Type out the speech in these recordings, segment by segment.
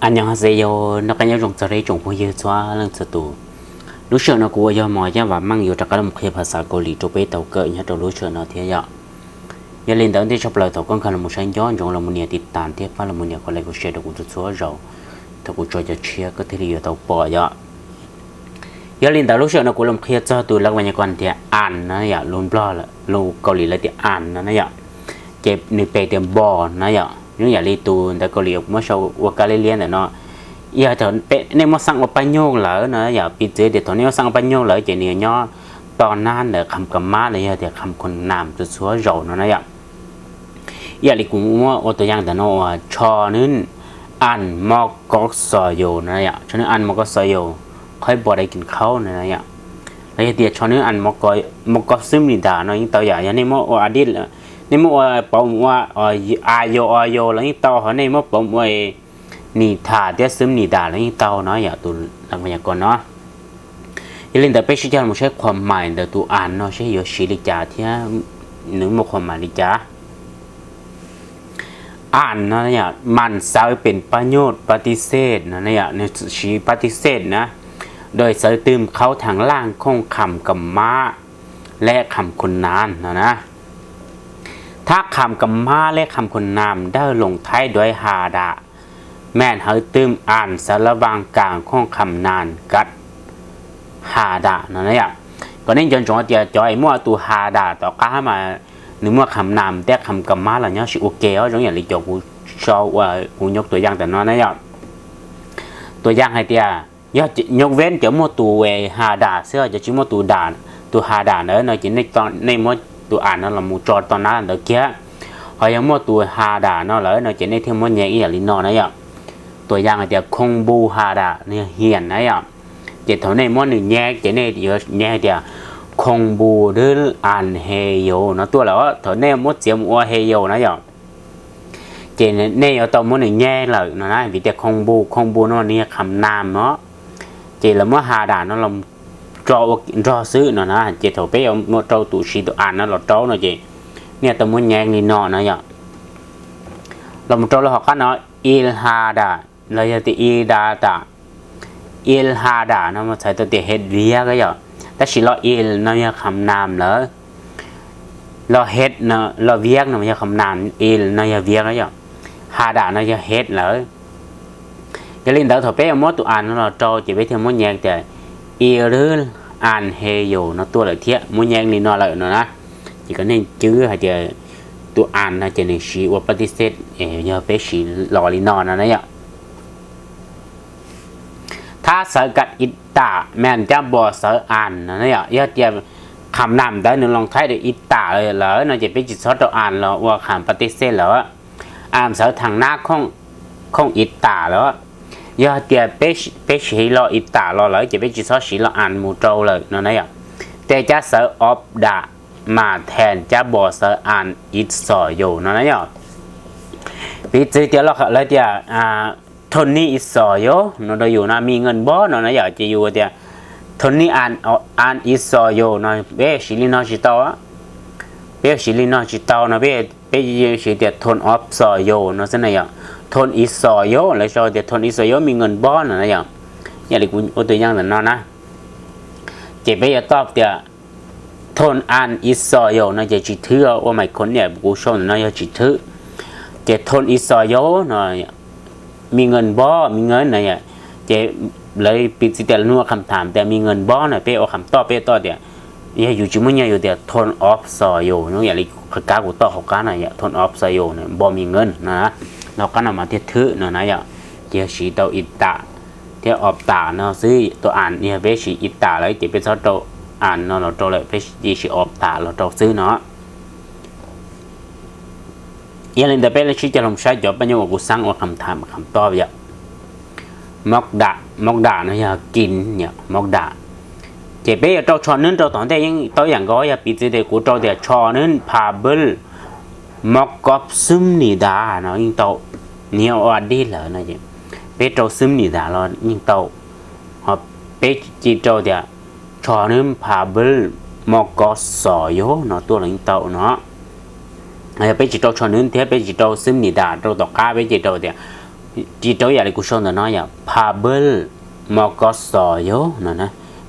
Aws, nyob hab xeb yog noj qab nyob zoo txog rau ib tsoom phooj ywg txhua leej txhua tus. Lub sij hawm no kuv uas yog Mos Yaj Vam Meej yuav rov qab los qhia phas xav Kaus Lim rau peb tau kawm nyob rau lub sij hawm no thiab yom. Yog li ntawd ntej tshaj plaws thaum koj nkag los mus saib nco ntsoov los mus nias tiv tas thiab pab los mus nias kom like kom share rau kuv txhua txhua zaus, thaum kuv tso cov tshiab koj thiaj li yuav tau pom yom. Yog li ntawd lub sij hawm no kuv los qhia txog tus lawv vas nyas kos tias as na yom, lus Nplog, lus Kaus Lim lawv tias as no na yom, ces nws pes tias npos na yom. Zoo yam li tus ntawv Kaus Lim muab sau ua kab liab liab ntawm no. Yog thaum nej muab xaj ua paj nyuj lawm no yom, piv txwv tias thaum nej muab xaj ua paj nyuj lawm ces nws yuav nyob to nab ntawm kham kas mab los yog tias kham khon nas txhua txhua zaus no na yom. Ib yam li kuv muab ua tus yaj ntawm no uas tsho nws as mos kos xos yos no yom, tsho nws as mos kos xos yos, qhov ib npos dai kis khaub no yom. Los yog tias tsho nws as mos kos xwb nis tas no yeej tau yom. Yog nej muab ua a dib, nej muab ua pauv mus ua a yos o yos los yeej tau, ho nej muab pauv mus ua nis tas thiab xwb nis tas los yeej tau no yom, tus lawv vas nyas kos no. Yog li ntawd peb sib cog los saib qhuas mais ntawm tus as no seb yuav siv li cas thiab nws muaj qhuas mais li cas. As no yom, mas xawv pes paj nyuj pab tib xej no yom, nws siv pab tib xej na, doy xawv twm khaub thas laj khooj kham kas mab leb kham khon nas no na. Thab kham kas mab leb kham khon nas dawj loos thaib duav has dam, mas hawv twm as xawv lav vaas kas khooj kham nas kas has dam no na yom. Kom nej nco ntsoov tias cov es muaj tus has dam tom qab mas nws muaj kham nas thiab kham kas mab los nyob tsis ua ke os, zoo yam li cov kuv sau ua kuv nyuj tus yaj ntawm no na yom. Tus yaj hais tias yog nyuj veb cov muaj tus has dam xwb, cov tsis muaj tus has dam ntawd no ces nej muab tus as no los mus tso to nab ntawd kiag. Ho yog muaj tus has dam no lawm no ces nej thiaj muab nyem ib yam li no na yom. Tus yaj hais tias khooj npu has dam no yog hiam na yom. Ces thaum nej muab nws nyem ces nej yuav nyem hais tias khooj npu dwb as he yos no tuaj lawm. Thaum nej muab txiav mus ua he yos na yom, ces nej yuav tau muab nws nyem lawm no na, vim tias khooj npu, khooj npu no nws yog kham nas no. Ces lawv muab has dam no los tso ua nrog xwb no na. Ces thaum peb yuav mus rau tus siv tus as no los rau no ces nej yuav tau muab nyem li no na yom. Los mus rau lub hauv qab no, il has dam los yog tias il da dam. Il has dam no mas txhais tau tias het viab yom, tab sis lo il no yog kham nas lawm, lo het, lo viab no yog kham nas, il no yog viab yom, has dam no yog het lawm. Yog li ntawd thaum peb yuav muab tus as no los rau ces peb thiaj muab nyem tias il dwb as he yos no tuaj lawm thiab, muab nyem li no lawm no na. Ces kom nej cwb hais tias tus as no ces nws siv ua pab tib xej, yog peb siv los li no no na yom. Thab xawv kas i tam, mas cab npos xawv as no na yom. Yog tias kham nas ntawd nws loos thaib dam i tam lawm no ces peb tsis txhob rau as los ua kham pab tib xej lawm. As xawv thas nab khooj i tam lawm. Yog tias peb siv lo i tam los lawm ces peb tsis txhob siv lo as mus rau lawm no na yom. Tej cab xawv ob dam mas then cab npos xawv as i xos yos no na yom. Piv txwv tias lawv tias thon nij i xos yos no rau yus no, mi nkees npob no na yom, ces yus tias thon nij as i xos yos no peb siv li no tsis tau. Peb siv li no tsis tau no, peb siv tias thon ob xos yos no xwb na yom. Thon i xos yos, lawv sau tias thon i xos yos mi nkees npob no na yom. Yam li kuv ua tus yaj ntawm no na, ces peb yuav toj tias thon as i xos yos no ces tsis thwb, ua mais khoom niam kuv sau ntawm no yog tsis thwb. Ces thon i xos yos no mi nkees npob, mi nkees no, ces lawv piv txwv tias lawv nug kham tham tias mi nkees npob no peb ua kham toj, peb toj tias yog yus tsis muaj nyiaj yus tias thon ob xos yos no, yam li qhov kab kuv toj hauv qab no yom, thon ob xos yos no npos mi nkees no, hauv qab no mas thiaj thwb no na yom. Ces yog siv tau i tam thiab ob tam no xwb, tus as yog peb siv i tam lawm ces peb txhob rau as no los rau lawm, peb siv ob tam los rau xwb no. Yog li ntawd peb sib cog los saib cov paj nyuj uas kuv xaab ua kham tham kham toj yom. Mok dam, mok dam no yog kis, mok dam. Ces peb yuav rau tsho nws rau tom ntej yeej tau ib yam nkaus, yog piv txwv tias kuv rau tias tsho nws pha npwj mok kob xwb nis tas no yeej tau, nws yog ua dib lawm no ces peb rau xwb nis tas los yeej tau. Ho peb cia rau tias tsho nws pha npwj mok kob xos yos no tuaj los yeej tau no. Yog peb tsis rau tsho nws thiab peb tsis rau xwb nis tas, rau tom qab peb cia rau tias Ris rau ib yam li kuv sau ntawm no yom, pha bwj mov kov xos yov no na,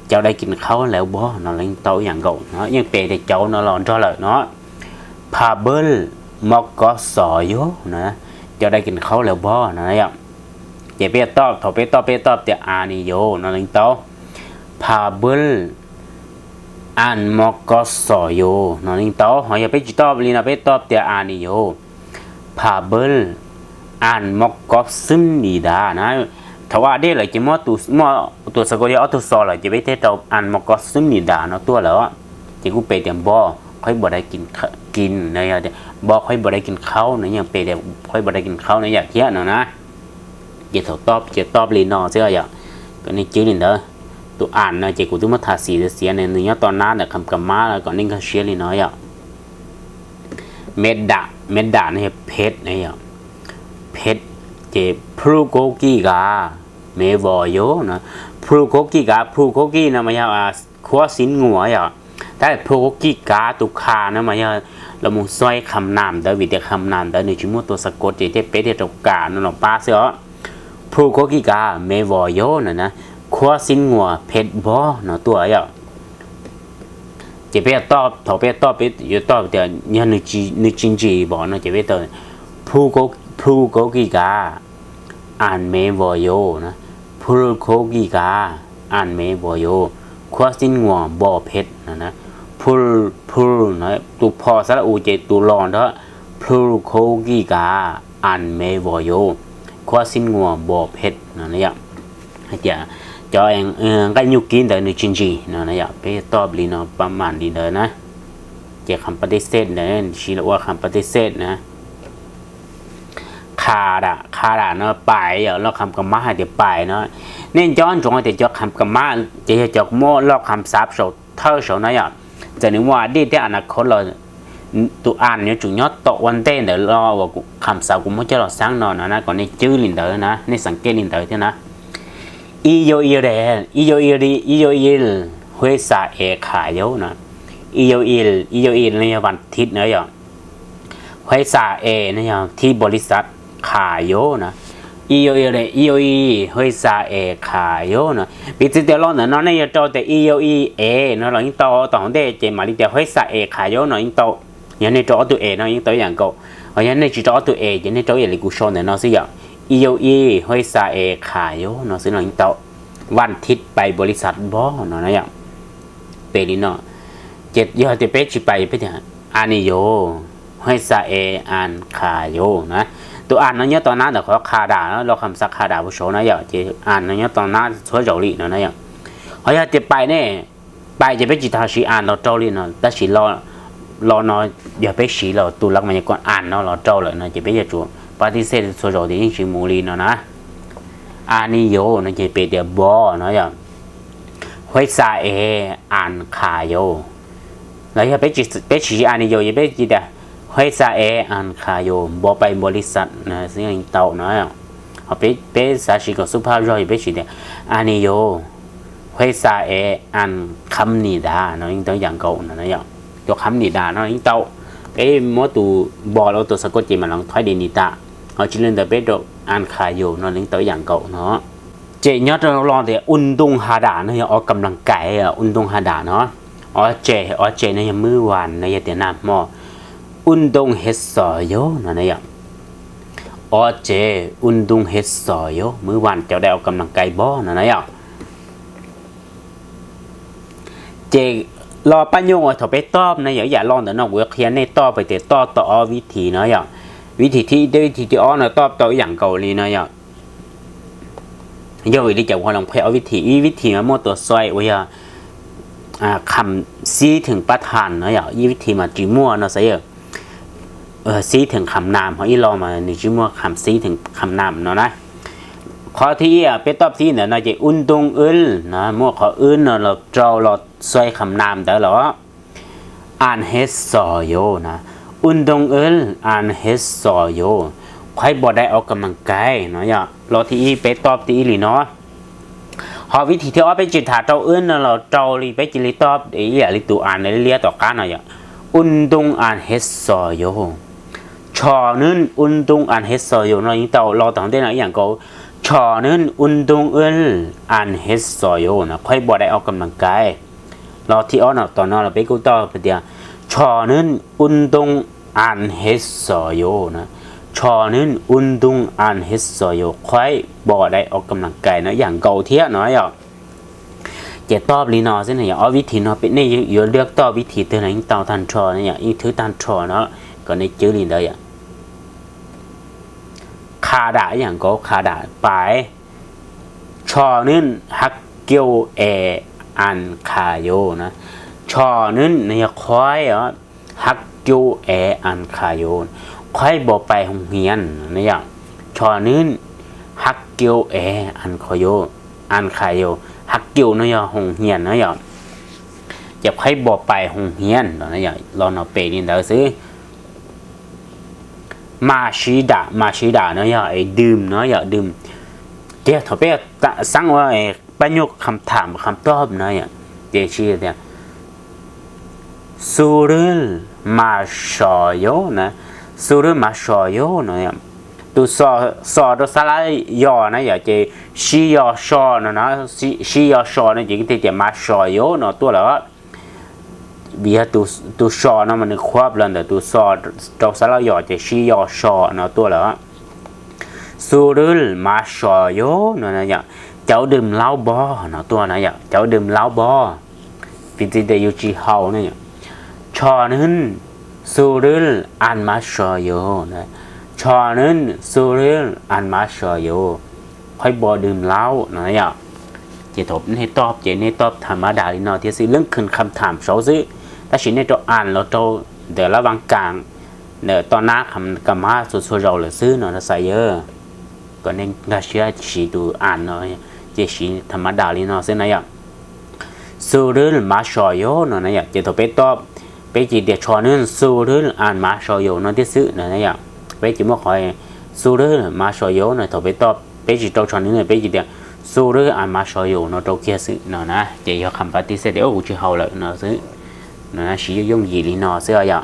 cov dai kis qhaub lawv bob no leej tau ib yam nkaus no, yeej pes tias cov no los nrog lawm no. Pha bwj mov kov xos yov no, cov dai kis qhaub lawv bob no yom. Ces peb toj, thaum peb toj peb toj tias a ni yov no leej tau, pha bwj an mov kov xos yov no leej tau. Ho yog peb tsis toj li no peb toj tias a ni yov, pha bwj an mov kov xwb ni das na. Thaum a dej lawm ces muab tus, muab tus xas kos yog ob tug xos lawm ces peb thiaj rau an mov kov xwb ni das no tuaj lawm. Ces kuj pes tias npo qhoib npos dai kis no, yog tias npo qhoib npos dai kis qhaub no yeej pes tias qhoib npos dai kis qhaub no yom thiab no na. Ces thaum toj ces toj li no xwb yom, kom nej cwb li ntawd. Tus an no ces kuv twb muab tham xim xiav ne, nws nyob tom nab ntawm kham kas mab kom nej nkag siab li no yom. Me dam, me dam no yog phet na yom, phet. Ces plhu khaub kis kav me vos yov no, plhu khaub kis kav, plhu khaub kis no mas yog khuab xib nguas yom. Tab plhu khaub kis kav tus kha no mas yog los mus xua kham nam ntawd, vim tias kham nam ntawd nws tsis muaj tus xas kos ces thiaj peb thiaj rau kav no los pab xwb os. Plhu khaub kis kav me vos yov no na, khuab xib nguas phet npog no tuaj yom. Ces peb toj, thaum peb toj peb yuav toj tias yog nws tsis ntsis vos no ces peb tau plhu khaub kis kav an me vos yov na, plhu khaub kis kav an me vos yov, khuab xib nguas npog phet no na, plhu, plhu no, tus pho xab las u ces tus los nrog, plhu khaub kis kav an me vos yov, khuab xib nguas npog phet no yom. Hais tias cov nqaij nyuj kib ntawd nws tsis ntsis no na yom, peb toj li no pab mam li ntawd na. Ces kham pas tis xej ntawd, siv los ua kham pas tis xej na. Qha dam, qha dam no pais yom, loj kham kas mab hais tias pais no. Nej nco ntsoov hais tias cov kham kas mab ces yog cov kuv muab loj kham xav saum thawj saud na yom. Txawm nws muaj a dij thiab a na khov los tus an yuav tsum nyob tom ua ntej ntawd los uas kham xav kuv muab coj los xaab no na, kom nej cwb li ntawd na, nej xav kej li ntawd thiab na. Ib yau ib, ib yau ib, ib yau ib, huab xas es qha yau na. Ib yau ib, ib yau ib no yog vas thiv na yom. Huab xas es no yog thib npaum li xav qha yau na. Ib yau ib, ib yau ib, huab xas es qha yau na. Piv txwv tias lo ntawm no nej yuav rau tias ib yau ib es no los yeej tau, tom hauv ntej ces mam li tias huab xas es qha yau no yeej tau. Yog nej rau ob tug es no yeej tau ib yam nkaus. Ho yog nej tsis rau ob tug es ces nej rau ib yam li kuv sau ntawm no xwb yom. Ib yau ib, huab xas es qha yau no xwb los yeej tau. Vas thiv pais npaum li xav npog no na yom. Pes li no. Ces yog tias peb tsis pais peb tias a ni yau, huab xas es an qha yau na. Tus an no nyob tom nab ntawm qhov qha dam, loj kham xav qha dam puag saud na yom, ces an no nyob tom nab txhua zaus li no na yom. Ho yog tias pais ne, pais ces peb tsis tas siv an los rau li no, tab sis lo no yog peb siv los tus lawv mas yog kom an no los rau lawm no ces peb yuav tsum pas tis xej txhua zaus tias yeej tsis mus li no na. A ni yau no ces pes tias npog no yom. Huab xas es an qha yau. Los yog peb tsis siv a ni yau ces peb cia tias huab xas es an qha yau, npog pais npaum li xav xwb yeej tau no. Ho peb xav siv kom xub phaj zog ces peb siv tias a ni yau, huab xas es an qham ni das no yeej tau ib yam nkaus no yom. Tus qham ni das no yeej tau. Peb muab tus npog los tus xav koj ces mam li thoib di ni tas. Ho tsis li ntawd peb rau an qha yau no yeej tau ib yam nkaus no. Ces nyob rau lo tias u ntoo ha dam no yog o kam las kais, u ntoo ha dam no. O ces, o ces no yog mwb vas no yog tias nag hmo. U ntoo hev xos yau no na yom. O ces u ntoo hev xos yau, mwb vas cov dai o kam las kais npog no na yom. Ces lo paj nyuj uas thaum peb toj na yom, ib yam lo ntawm no kuv yuav qhia nej toj pes tias toj tau ob vib thim no yom. Vib thim thib ib thiab vib thim thib ob no toj tau ib yam nkaus li no yom. Yog vim li cas kuv ho los qhia ob vib thim, ib vib thim mas muaj tus xoi uas yog kham xib theem pab tham no yom, ib vib thim mas tsis muaj no xav yom. Xib theem kham nam, ho ib lo mas nws tsis muaj kham xib theem kham nam no na. Qhov thib ib peb toj thib ntawm no ces u ntoo wb no, muaj qhov wb no los rau los xoi kham nam ntawd los an hev xos yau na. U ntoo wb an hev xos yau, qhuaib npog dai o kam las kais no yom. Lo thib ib peb toj thib ib li no. Ho vib thim thib ob peb tsis tham rau wb no los rau li, peb cia li toj ib yam li tus an liab tom qab no yom. U ntoo an hev xos yau, Cho nên untung ăn hết giờ no yeej tau los tom ntej no ib yam nkaus. Cho nên untung ăn hết giờ no, khuaib npo dai o kam lam kais. Los thib ob no tom no los peb kuj tau hais tias cho nên untung ăn hết giờ no, cho nên untung ăn hết giờ, khuaib npo dai o kam lam kais no ib yam nkaus thiab no yom. Ces toj li no xwb no yom, ob vib thim no peb nej yuav luag toj vib thim twg los yeej tau tag nrho no yom, yeej thwb tag nrho no, kom nej cwb li ntawd yom. Qha dam ib yam nkaus, qha dam pais, cho nên hắc kiu é ăn khả dụ no, cho nên no yog khuaib os, hắc kiu é ăn khả dụ, khuaib npo pais hoo hias no yom. Cho nên hắc kiu é ăn khả dụ, ăn khả dụ, hắc kiu no yog hoo hias no yom, ces khuaib npo pais hoo hias no, los no pem li ntawd xwb. Ma sib dam, ma sib dam no yog es dum no yom, dum. Ces thaum peb xaab ua pab nyuj kham tham kham tob no yom, ces tsis tias su rwb mas so yuv na, su rwb mas so yuv no, tus so rau sab laj yos na yom, ces sib yos so no, sib yos so no ces thiaj tias mas so yuv no tuaj lawm. Vim yog tus so no mas nws khuab los ntawm tus so rau sab laj yos ces sib yos so no tuaj lawm. Su rwb mas so yuv no, cauv dum laub npo no tuaj na yom, cauv dum laub npo. Piv txwv tias yus tsis haus ne, cho nên su rwb ăn mas so yuv, cho nên su rwb ăn mas so yuv, khuaib npo dum laub no yom. Ces thaum nej toj ces nej toj tham ma dam li no thiab xwb, leej khwm kham tham saud xwb, tab sis nej rau ăn los rau ntawm lab vaaj kaam ntawm toj nab kam mab txhua txhua zaus lawm xwb no xav yawg. Kom nej nkag siab siv tus ăn no, ces siv tham ma dam li no xwb na yom. Su rwb mas so yuv no na yom, ces thaum peb toj, peb cia tias cho nên su rwb ăn mas so yuv no thiab xwb no na yom. Peb cia muab qhov su rwb mas so yuv no thaum peb toj, peb tsis rau cho nên no, peb cia tias su rwb ăn mas so yuv no rau kiag xwb no na, ces yog kham pa tib xeb tias kuv tsis haus lawm no xwb. Siv yooj yim li no xwb yom.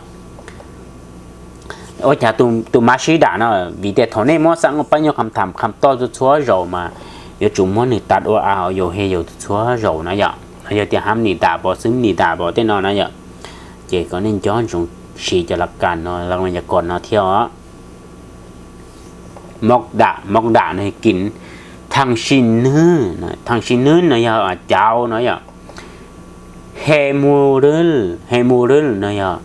Ua cas tus mas sib dam no, vim tias thaum nej muab xaab ua pab nyuj kham tham kham toj txhua txhua zaus mas yuav tsum muab nws tas ua a yus he yus txhua zaus na yom. Yog tias ham nim dam pom xwb nim dam pom tej no na yom, ces kom nej nco ntsoov siv cov laj kas no, laj kas no thiab os. Moj dam, moj dam no kis, thaj si nwb, thaj si nwb no yog cauv no yom. He mu rwb, he mu rwb no yog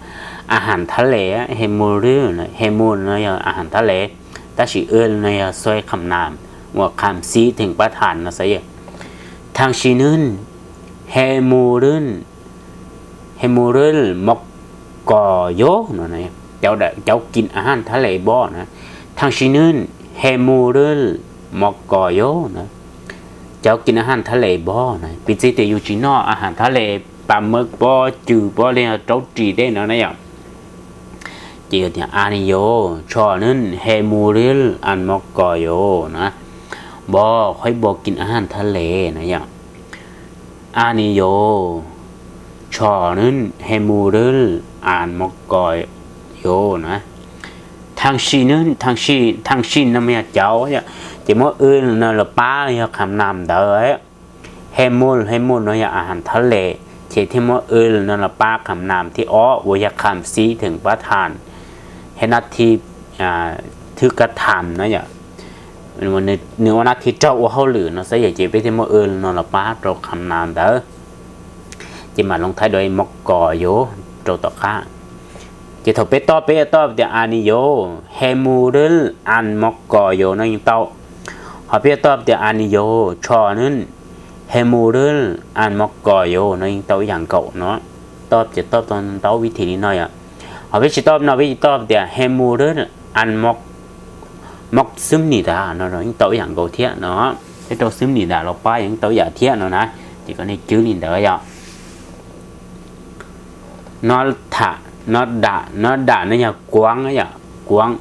a has thab les, he mu rwb, he mu no yog a has thab les, tab sis w no yog xuav kham nam, uas kham xib theem pab thas no xav yawg. Thaj si nwb, he mu rwb, he mu rwb moj kos yuv no, cauv kis a has thab les npo na. Thaj si nwb, he mu rwb moj kos yuv na, cauv kis a has thab les npo na. Piv txwv tias yus tsis noj a has thab les, pas mawb pob, cw pob li, raub ris tej no na yom. Ces yog tias a ni yuv, cho nên he mu rwb ăn moj kos yuv na, npo, khuaib npo kis a has thab les na yom. A ni yuv, cho nên he mu rwb ăn moj kos yuv na. Thaj si nwb, thaj si no mas yog cauv, ces muab w no los pab yog kham nam ntawd. He mu, he mu no yog a has thab les, ces thiaj muab w no los pab kham nam thib ob uas yog kham xib theem pab thas, he nab thi, thwb kab tham na yom. Nws ua nab thi raug ua hauj lwm no xav yawg, ces peb thiaj muab w no los pab rau kham nam ntawd, ces mam loos thaij dua moj kos yuv rau tom qab. Ces thaum peb toj, peb yuav toj tias a ni yuv, he mu rwb ăn moj kos yuv no yeej tau. Ho peb yuav toj tias a ni yuv, cho nên he mu rwb ăn moj kos yuv no yeej tau ib yam nkaus no. Toj ces toj tau ntau vib thim li no yom. Ho peb tsis toj no, peb tsis toj tias he mu rwb ăn moj, moj xwb nim dam no yeej tau ib yam nkaus thiab no. Peb rau xwb nim dam los pab yeej tau ib yam thiab no na. Ces kom nej cwb li ntawd yom. No tham, no dam, no dam no yog kuav yom, kuav,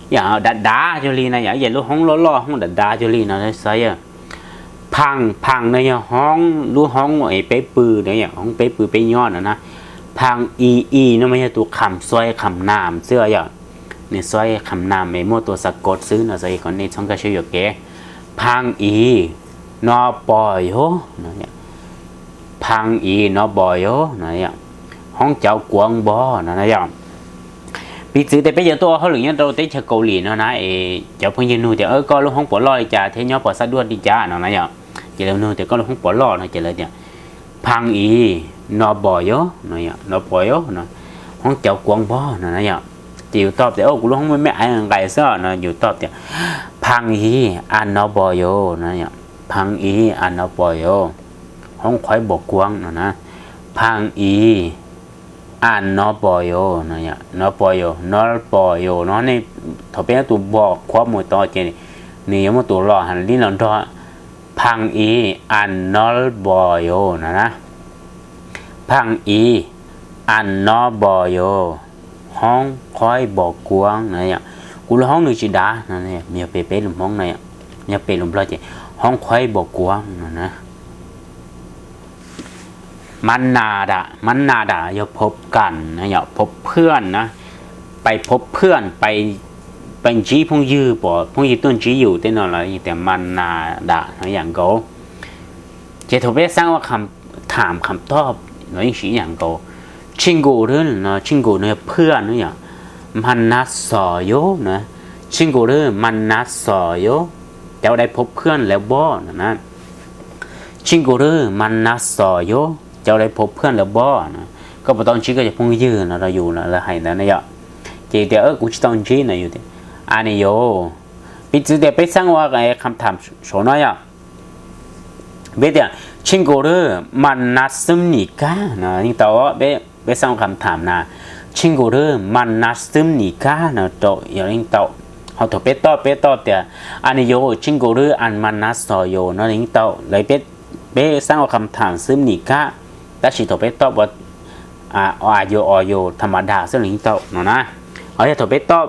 yam dav dav cuag li no yom, yam lub hoob loj loj hoob dav dav cuag li no xav yawg. Phaas, phaas no yog hoob, lub hoob es peb pw no yom, hoob peb pw peb nyob no na. Phaas i, i no mas yog tus kham xuav kham nam xwb yom. Nws xob kham nam es muaj tus xav kod xwb no, xav kom nej txhob nkag siab yuam kev. Phaj i, no pos yog no. Phaj i, no pos yog no. Hoob cauv kuav npog no na yom. Piv txwv tias peb yuav tuaj ua hauj lwm nyob rau teb chaws Kaus Lim no na, es cov phooj ywg nug tias koj lub hoob puas loj li cas thiab nyob puas xab duaj li cas no na yom. Ces lawv nug tias koj lub hoob puas loj no ces lawv tias phaj i, no pos yog no, no pos yog no. Hoob cauv kuav npog no na yom. Ces yus toj tias kuv lub hoob me me ais nqais xwb no, yus toj tias phaj i, a no pos yog no. Phaj i, a no pos yog. Hoob qhuaib npog kuav no na. Phaj i, a no pos yog no, no pos yog, no pos yog no. Nej thaum peb tus npog qhuav mus tod ces nws yuav muaj tus los li los nrog. Phaj i, a no pos yog no na. Phaj i, a no pos yog. Hoob qhuaib npog kuav no. Kuv lub hoob nws tsis dav no, yog pem peb lus Hmoob no. Yog pem lus Nplog ces hoob qhuaib npog kuav no na. Mab nas dam, mab nas dam yog phob kas no, yog phob phwaj na. Pais phob phwaj, pais ntsib phooj ywg, pom phooj ywg tuaj ntsib yus tej no lawv tias mab nas dam no yam nkaus. Ces thaum peb xaab ua kham tham kham toj los yeej siv ib yam nkaus. Tshij nkaus dab no, tshij nkaus no yog phwaj no yom. Mab nas xos yog na. Tshij nkaus dab mab nas xos yog, cauv dai phob phwaj lawv npog no na. Tshij nkaus dab mab nas xos yog, cauv dai phob phwaj lawv npog no. Koj puas tau ntsib koj cov phooj ywg no rau yus no, lawv hais ntawd na yom. Ces tias kuv tsis tau ntsib no yus tias a ni yog. Piv txwv tias peb xaab ua kham tham saum no yom. Peb tias tshij nkaus dab mab nas xwb nim kag no yeej tau. Peb xaab ua kham tham na, tshij nkaus dab mab nas xwb nim kag no rau yog yeej tau. Ho thaum peb toj, peb toj tias a ni yog, tshij nkaus dab a mab nas xos yog no yeej tau. Lawv peb xaab ua kham tham xwb nim kag, tab sis thaum peb toj ua a yog, os yog, tham ma das xwb los yeej tau no na. Ho yog thaum peb toj,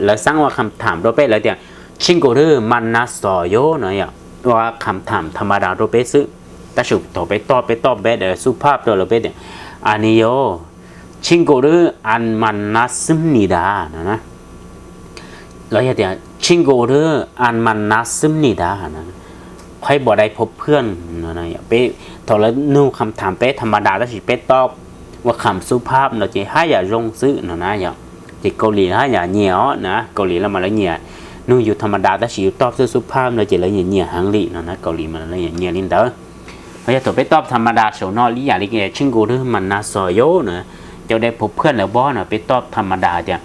lawv xaab ua kham tham rau peb lawv tias tshij nkaus dab mab nas xos yog no yom, ua kham tham tham ma das rau peb xwb. Tab sis thaum peb toj, peb toj peb daim xub phaj rau lawv peb tias a ni yog, tshij nkaus dab a mab nas xwb nim das no na. Los yog tias tshij nkaus dab a mab nas xwb nim das no, qhuaib npog dai phob phwaj no. Peb thaum lawv nug kham tham peb tham ma das tab sis peb toj ua kham xub phaj no ces haj yam zoo xwb no na yom. Ces Kaus Lim haj yam nyiam os na, Kaus Lim los mas lawv nyiam. Nug yus tham ma das tab sis yus toj xub phaj no ces lawv nyiam nyiam heev li no na, Kaus Lim mas lawv nyiam nyiam li ntawd. Ho yog thaum peb toj tham ma das saum no li yam li tshij nkaus dab mab nas xos yog na, cauv dai phob phwaj lawv npog no, peb toj tham ma das tias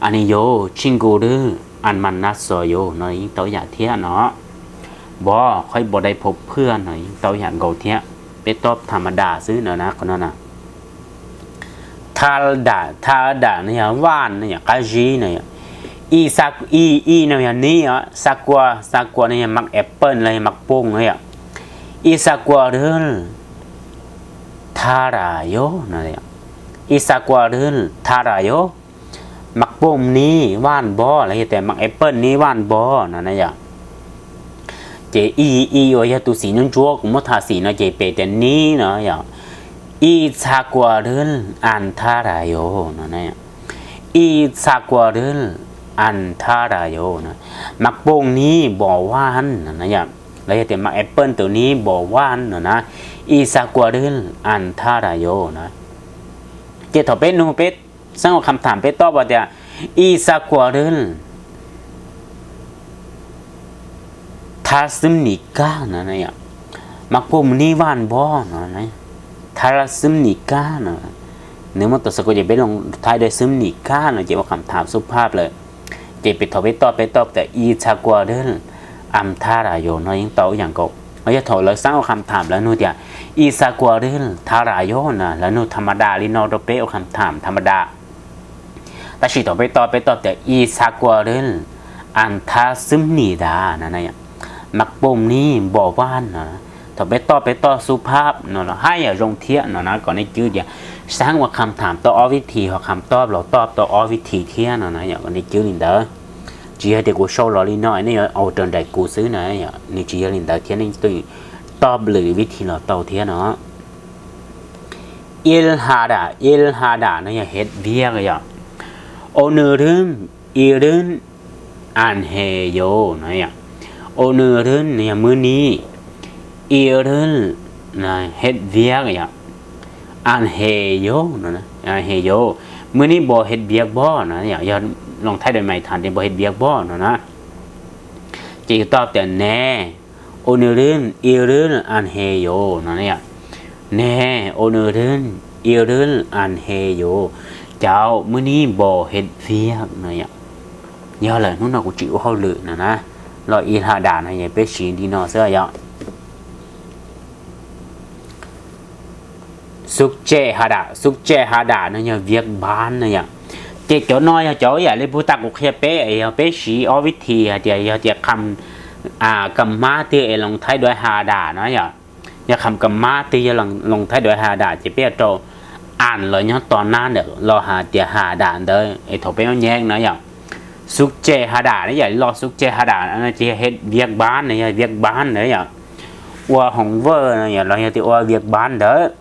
a ni yog, tshij nkaus dab a mab nas xos yog no yeej tau yam thiab no. Npog, qhuaib npog dai phob phwaj no yeej tau yam nkaus thiab. Peb toj tham ma das xwb no na, qhov no na. Tha dam, tha dam no yog vaj no yom, qab zib no yom. I xa, i, i no yog nib os, xa kua, xa kua no yog mas apple los yog mas pooj no yom. I xa kua dab tha das yog no, i xa kua dab tha das yog, mas pooj nib vaj npog los yog tias mas apple nib vaj npog no na yom. Ces i, i uas yog tus xim ntsuab ntsuab kuv muab tha xim no ces pem tias nib no yom. I xa kua dab a tha das yog no, i xa kua dab a tha das yog no, mas pooj nib npog vaj no na yom. Los yog tias mas apple tus nib npog vaj no na, i xa kua dab a tha das yog no. Ces thaum peb nug peb xaab ua kham tham peb toj ua tias i xa kua dab tha xwb nim kag no, mas pooj nib vaj npog no, tha xwb nim kag no. Nws muab tus xa kua ces peb los tha dab xwb nim kag no ces ua kham tham xub phaj lawm. Ces peb thaum peb toj peb toj tias i xa kua dab a tha das yog no yeej tau ib yam nkaus. Ho yog thaum lawv xaab ua kham tham lawv nug tias i xa kua dab tha das yog na, lawv nug tham ma das li no rau peb ua kham tham tham ma das. Tab sis thaum peb toj peb toj tias i xa kua dab a tha xwb nim das no, mas pooj nib npog vaj no. Thaum peb toj peb toj xub phaj no los haj yam zoo thiab no na, kom nej cwb tias xaab ua kham tham tau ob vib thi ho kham toj los toj tau ob vib thi thiab no na, yog kom nej cwb li ntawd. Tsis yog tias kuv sau los li no nej yuav ua raws nraim kuv xwb na, nws tsis yog li ntawd thiab, nej toj lwm vib thi los tau thiab no. Ib ha dam, ib ha dam no yog hej viag yom. Au nws dab Ib rwb an he yo no yom. Ua nws rwb no yog muaj nib, ib rwb no hej viab yom, an he yo no, an he yo, muaj nib npo hej viab pob no yom, yog loo thaij dua mais tham tias npo hej viab pob no na. Ces yus tau tias ne, ua nws rwb ib rwb an he yo no yom. Ne, ua nws rwb ib rwb an he yo, cov muaj nib npo hej viab no yom. Yog lawm hnub no kuv tsis ua hauj lwm no na, los ib ha dam no yog peb siv li no xwb yom. Xub ce ha dam, xub ce ha dam no yog viab npab no yom. Ces cov no yog cov yam li puag ta kuv qhia peb, yog peb siv ob vib thi hais tias yog tias qham kam mab twg es loo thaij dua ha dam no yom. Yog qham kam mab twg yog loo thaij dua ha dam ces peb yuav rau an los nyob tom nab ntawm los hais tias ha dam ntawd es thaum peb muab nyeem no yom. Xub ce ha dam ne yom, los xub ce ha dam no ces yog hej viab npab no yog viab npab ntawd yom. Ua hoov vawj no yom los yog tias ua viab npab ntawd.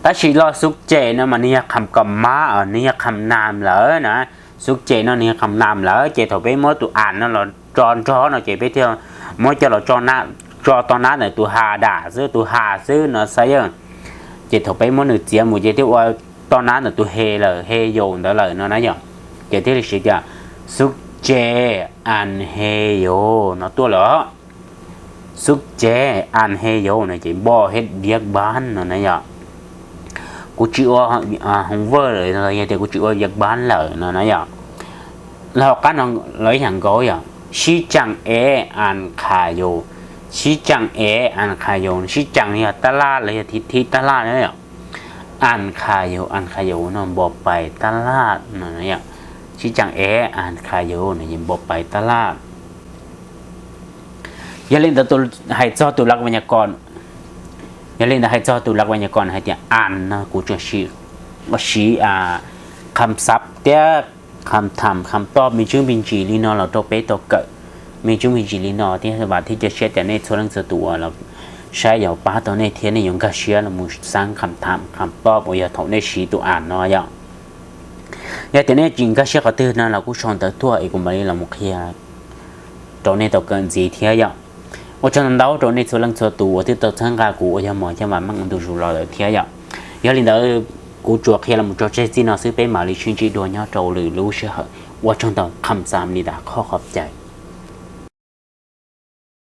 Tab sis los xub ce no mas nws yog qham kam mab, nws yog qham nam lawm na. Xub ce no nws yog qham nam lawm ces thaum peb muab tus an no los tso nrog no ces peb thiaj muab coj los tso tom nab ntawm tus ha dam xwb, tus ha xwb no xwb yom. Ces thaum peb muab nws txiav mus ces thiaj ua tom nab ntawm tus he lawm, he yo ntawd lawm no na yom. Ces thiaj li siv tias xub ce an he yo no tuaj lawm. Xub ce an he yo no ces npo hej viab npab no na yom. Kuv tsis ua hoov vawj lawm los yog tias kuv tsis ua viab npab lawm no na yom. Los hauv qab no los ib yam nkaus yom, sib caam ev an qha yo, sib caam ev an qha yo, sib caam yog tab laj los yog thib thib tab laj na yom. An qha yo, an qha yo no npo pais tab laj no yom. Sib caam ev an qha yo no ces npo pais tab laj. Yog li ntawd hais txog tus laj vas nyas kos, yog li ntawd hais txog tus laj vas nyas kos hais tias an no kuv tsuas siv qham xav thiab qham tham qham toj me ntsis me ntsis li no los rau peb tau kawm me ntsis me ntsis li no thiab vam thiab cia siab tias nej txhua leej txhua tus uas los saib yuav pab tau nej thiab nej yuav nkag siab los mus xav qham tham qham toj uas yog thaum nej siv tus an no yom. Yog tias nej tsis nkag siab qhov twg no los kuj sau ntawv tuaj es kuv mam li los mus qhia rau nej tau kawm ntxiv thiab yom. Ua tsaug ntau ntau rau nej txhua leej txhua tus uas twb tau txhawb nqa kuv uas yog Mos Caj Vas Meej ntu zus los lawm thiab yom. Yog li ntawd kuv tsuas qhia los mus tso tseg txij no xwb, peb mam li sib ntsib dua nyob rau lwm lub sij hawm. Ua tsaug ntau, kham xas li tas, khov khov cai.